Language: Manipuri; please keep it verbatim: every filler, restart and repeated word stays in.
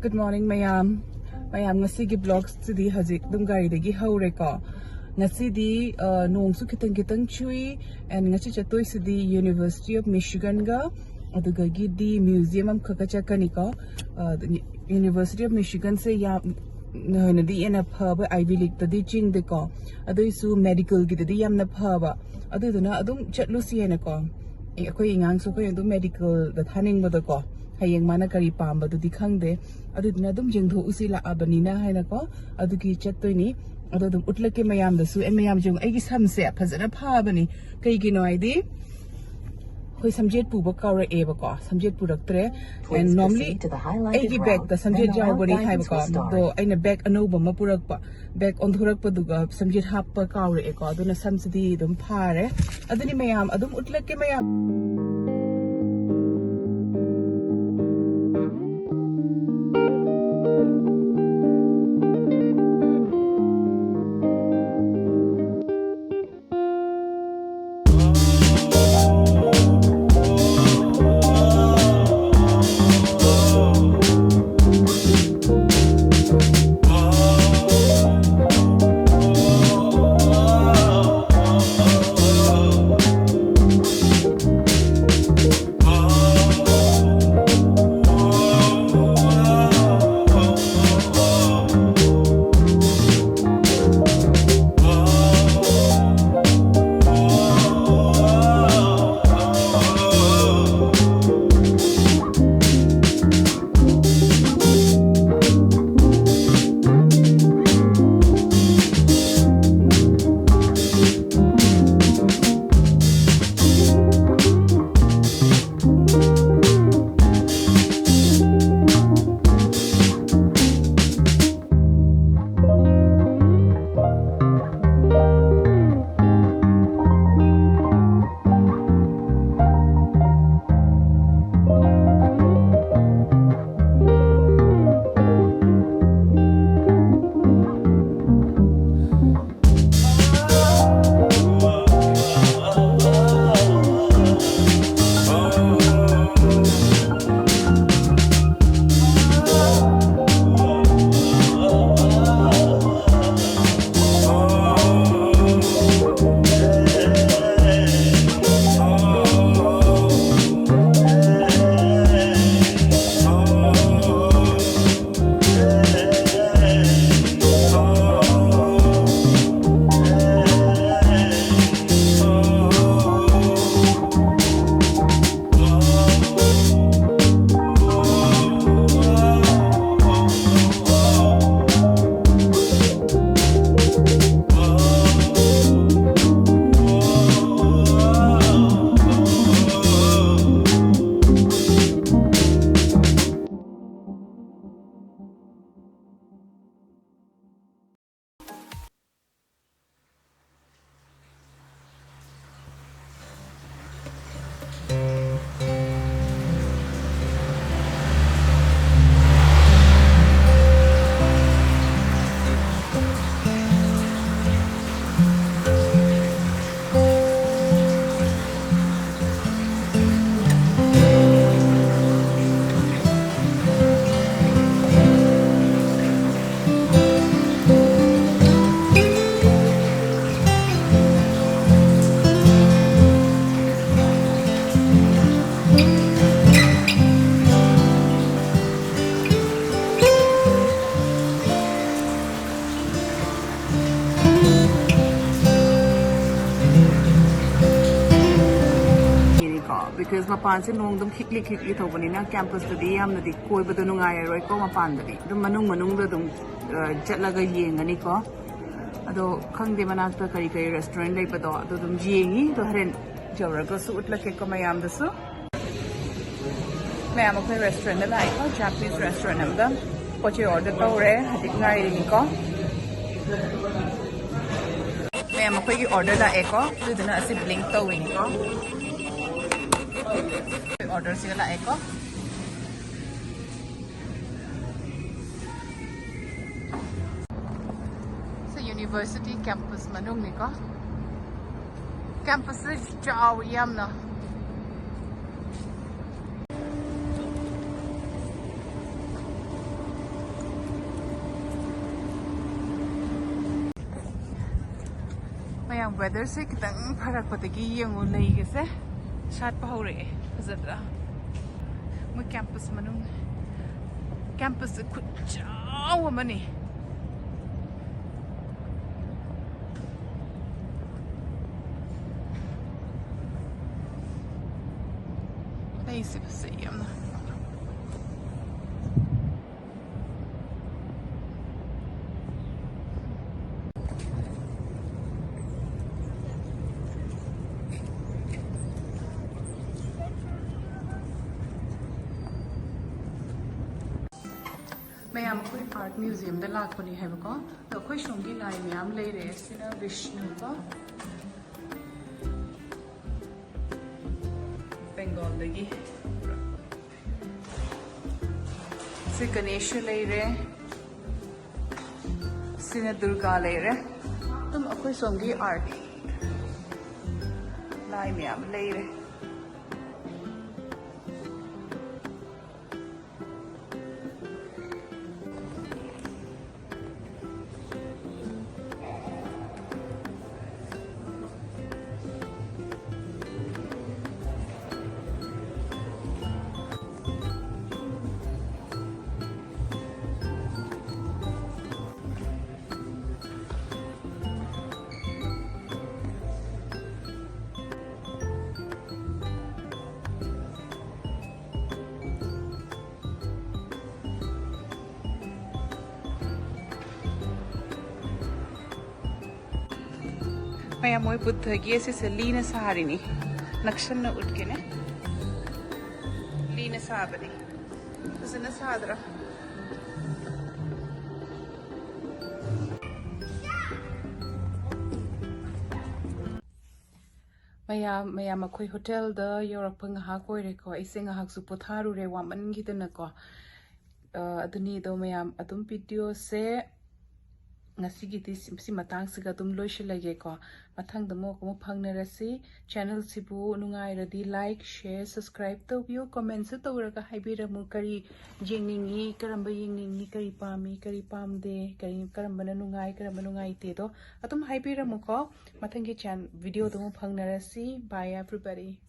Good morning, ꯃꯌꯥꯝ꯫ ꯃꯌꯥꯝ, ꯉꯁꯤꯒꯤ vlog ꯁꯤꯗꯤ ꯍꯧꯖꯤꯛ ꯑꯗꯨꯝ ꯒꯥꯔꯤꯗꯒꯤ ꯍꯧꯔꯦꯀꯣ꯫ ꯉꯁꯤꯗꯤ, ꯑ, ꯅꯣꯡꯁꯨ ꯈꯤꯇꯪ ꯈꯤꯇꯪ ꯆꯨꯏ, and ꯉꯁꯤ ꯆꯠꯇꯣꯏꯁꯤꯗꯤ University of Michigan ꯒ, ꯑꯗꯨꯗꯒꯤꯗꯤ museum ꯑꯃꯈꯛꯀ ꯆꯠꯀꯅꯤꯀꯣ꯫ ꯑ, University of Michigan ꯁꯦ ꯌꯥꯝ, ꯍꯦꯟꯅꯗꯤ ꯍꯦꯟꯅ ꯐꯕ, Ivy League ꯇꯗꯤ ꯆꯤꯡꯗꯦꯀꯣ, ꯑꯗꯨꯏꯁꯨ medical ꯒꯤꯗꯗꯤ ꯌꯥꯝꯅ ꯐꯕ꯫ ꯑꯗꯨꯗꯨꯅ ꯑꯗꯨꯝ ꯆꯠꯂꯨꯁꯤ ꯍꯥꯏꯅꯀꯣ꯫ ꯑꯩꯈꯣꯏ ꯑꯉꯥꯡꯁꯨ ꯑꯩꯈꯣꯏ ꯑꯗꯨꯝ medical ꯗ ꯊꯥꯅꯤꯡꯕꯗꯀꯣ, ꯍꯌꯦꯡ ꯃꯥꯅ ꯀꯔꯤ ꯄꯥꯝꯕꯗꯨꯗꯤ ꯈꯪꯗꯦ꯫ ꯑꯗꯨꯗꯨꯅ ꯑꯗꯨꯝ ꯌꯦꯡꯊꯣꯛꯎꯁꯤ ꯂꯥꯛꯑꯕꯅꯤꯅ ꯍꯥꯏꯅꯀꯣ, ꯑꯗꯨꯒꯤ ꯆꯠꯇꯣꯏꯅꯤ꯫ ꯑꯗꯣ ꯑꯗꯨꯝ ꯎꯠꯂꯛꯀꯦ ꯃꯌꯥꯝꯗꯁꯨ꯫ ꯑꯦ, ꯃꯌꯥꯝꯁꯨ ꯌꯦꯡꯉꯨ, ꯑꯩꯒꯤ ꯁꯝꯁꯦ ꯐꯖꯅ ꯐꯕꯅꯤ꯫ ꯀꯩꯒꯤꯅꯣ ꯍꯥꯏꯗꯤ, ꯑꯩꯈꯣꯏ ꯁꯝꯖꯦꯠ ꯄꯨꯕ ꯀꯥꯎꯔꯛꯑꯦꯕꯀꯣ, ꯁꯝꯖꯦꯠ ꯄꯨꯔꯛꯇ꯭ꯔꯦ꯫ And normally ꯑꯩꯒꯤ bag ꯇ ꯁꯝꯖꯦꯠ ꯌꯥꯎꯕꯅꯤ ꯍꯥꯏꯕꯀꯣ, ꯑꯗꯣ ꯑꯩꯅ bag ꯑꯅꯧꯕ ꯑꯃ ꯄꯨꯔꯛꯄ, bag ꯑꯣꯟꯊꯣꯔꯛꯄꯗꯨꯒ ꯁꯝꯖꯦꯠ ꯍꯥꯞꯄ ꯀꯥꯎꯔꯛꯑꯦꯀꯣ, ꯑꯗꯨꯅ ꯁꯝꯁꯤꯗꯤ ꯑꯗꯨꯝ ꯐꯥꯔꯦ꯫ ꯑꯗꯨꯅꯤ ꯃꯌꯥꯝ, ꯑꯗꯨꯝ ꯎꯠꯂꯛꯀꯦ ꯃꯌꯥꯝ꯫ ꯃꯄꯥꯟꯁꯦ ꯅꯣꯡ ꯑꯗꯨꯝ ꯈꯤꯛꯂꯤ ꯈꯤꯛꯂꯤ ꯇꯧꯕꯅꯤꯅ campus ꯇꯗꯤ ꯌꯥꯝꯅꯗꯤ ꯀꯣꯏꯕꯗꯣ ꯅꯨꯡꯉꯥꯏꯔꯔꯣꯏꯀꯣ꯫ ꯃꯄꯥꯟꯗꯗꯤ ꯑꯗꯨꯝ ꯃꯅꯨꯡ ꯃꯅꯨꯡꯗ ꯑꯗꯨꯝ ꯑ, ꯆꯠꯂꯒ ꯌꯦꯡꯉꯅꯤꯀꯣ꯫ ꯑꯗꯣ ꯈꯪꯗꯦ ꯃꯅꯥꯛꯇ ꯀꯔꯤ ꯀꯔꯤ restaurant ꯂꯩꯕꯗꯣ ꯑꯗꯨ ꯑꯗꯨꯝ ꯌꯦꯡꯉꯤ꯫ ꯑꯗꯣ ꯍꯣꯔꯦꯟ ꯌꯧꯔꯒꯁꯨ ꯎꯠꯂꯛꯀꯦꯀꯣ ꯃꯌꯥꯝꯗꯁꯨ꯫ ꯃꯌꯥꯝ ꯑꯩꯈꯣꯏ restaurant ꯇ ꯂꯥꯛꯑꯦꯀꯣ, Japanese restaurant ꯑꯃꯗ꯫ ꯄꯣꯠ ꯆꯩ order ꯇꯧꯔꯦ, ꯍꯧꯖꯤꯛ ꯉꯥꯏꯔꯤꯅꯤꯀꯣ꯫ ꯃꯌꯥꯝ ꯑꯩꯈꯣꯏꯒꯤ order ꯂꯥꯛꯑꯦꯀꯣ, ꯑꯗꯨꯗꯨꯅ ꯑꯁꯤ blink ꯇꯧꯔꯤꯅꯤꯀꯣ꯫ ꯑꯩꯈꯣꯏ order ꯁꯤꯒ ꯂꯥꯛꯑꯦꯀꯣ꯫ ꯁꯤ university campus ꯃꯅꯨꯡꯅꯤꯀꯣ꯫ Campus ꯁꯦ ꯆꯥꯎꯏ ꯌꯥꯝꯅ꯫ ꯃꯌꯥꯝ, weather ꯁꯦ ꯈꯤꯇꯪ ꯐꯔꯛꯄꯗꯒꯤ ꯌꯦꯡꯉꯨ, ꯂꯩꯒꯁꯦ ꯁꯥꯠꯄ ꯍꯧꯔꯛꯑꯦ꯫ ꯐꯖꯗ꯭ꯔꯥ? ꯃꯣꯏ campus ꯃꯅꯨꯡ, campus ꯁꯦ ꯈꯨꯠꯆꯥꯎ ꯑꯃꯅꯤ꯫ ꯂꯩꯁꯦ ꯐꯖꯩ ꯌꯥꯝꯅ꯫ ꯃꯌꯥꯝ ꯑꯩꯈꯣꯏ art museum ꯗ ꯂꯥꯛꯄꯅꯤ ꯍꯥꯏꯕꯀꯣ꯫ ꯑꯗꯣ ꯑꯩꯈꯣꯏ ꯁꯣꯝꯒꯤ ꯂꯥꯏ ꯃꯌꯥꯝ ꯂꯩꯔꯦ꯫ ꯁꯤꯅ ꯕꯤꯁꯅꯨ ꯀꯣ, ꯕꯦꯡꯒꯣꯜꯗꯒꯤ꯫ ꯁꯤ ꯒꯅꯦꯁ ꯂꯩꯔꯦ, ꯁꯤꯅ ꯗꯨꯔꯒꯥ ꯂꯩꯔꯦ꯫ ꯑꯗꯨꯝ ꯑꯩꯈꯣꯏ ꯁꯣꯝꯒꯤ art ꯂꯥꯏ ꯃꯌꯥꯝ ꯂꯩꯔꯦ꯫ ꯃꯌꯥꯝ, ꯃꯣꯏ ꯕꯨꯙꯒꯤ ꯑꯁꯤꯁꯦ ꯂꯤꯅ ꯁꯥꯔꯤꯅꯤ꯫ ꯅꯛꯁꯟꯅ ꯎꯠꯀꯦꯅꯦ꯫ ꯂꯤꯅ ꯁꯥꯕꯅꯤ꯫ ꯐꯖꯅ ꯁꯥꯗ꯭ꯔꯥ? ꯃꯌꯥꯝ, ꯃꯌꯥꯝ, ꯑꯩꯈꯣꯏ ꯍꯣꯇꯦꯜꯗ ꯌꯧꯔꯛꯄ ꯉꯥꯏꯍꯥꯛ ꯑꯣꯏꯔꯦꯀꯣ꯫ ꯑꯩꯁꯦ ꯉꯥꯏꯍꯥꯛꯁꯨ ꯄꯣꯊꯥꯔꯨꯔꯦ, ꯋꯥꯃꯟꯈꯤꯗꯅꯀꯣ꯫ ꯑ, ꯑꯗꯨꯅꯤ ꯑꯗꯣ ꯃꯌꯥꯝ, ꯑꯗꯨꯝ ꯚꯤꯗꯤꯑꯣꯁꯦ ꯉꯁꯤꯒꯤꯗꯤ ꯁꯤ, ꯁꯤ ꯃꯇꯥꯡꯁꯤꯒ ꯑꯗꯨꯝ ꯂꯣꯏꯁꯤꯜꯂꯒꯦꯀꯣ꯫ ꯃꯊꯪꯗ ꯑꯃꯨꯛ, ꯑꯃꯨꯛ ꯐꯪꯅꯔꯁꯤ꯫ ꯆꯦꯅꯦꯜꯁꯤꯕꯨ ꯅꯨꯡꯉꯥꯏꯔꯗꯤ like, share, subscribe ꯇꯧꯕꯤꯌꯨ꯫ ꯀꯣꯃꯦꯟꯁꯨ ꯇꯧꯔꯒ ꯍꯥꯏꯕꯤꯔꯝꯃꯨ, ꯀꯔꯤ ꯌꯦꯡꯅꯤꯡꯉꯤ, ꯀꯔꯝꯕ ꯌꯦꯡꯅꯤꯡꯉꯤ, ꯀꯔꯤ ꯄꯥꯝꯃꯤ, ꯀꯔꯤ ꯄꯥꯝꯗꯦ, ꯀꯔꯤ, ꯀꯔꯝꯕꯅ ꯅꯨꯡꯉꯥꯏ, ꯀꯔꯝꯕ ꯅꯨꯡꯉꯥꯏꯇꯦꯗꯣ ꯑꯗꯨꯝ ꯍꯥꯏꯕꯤꯔꯝꯃꯨꯀꯣ꯫ ꯃꯊꯪꯒꯤ ꯆꯦꯟ-, ꯚꯤꯗꯤꯑꯣꯗ ꯑꯃꯨꯛ ꯐꯪꯅꯔꯁꯤ꯫ Bye everybody꯫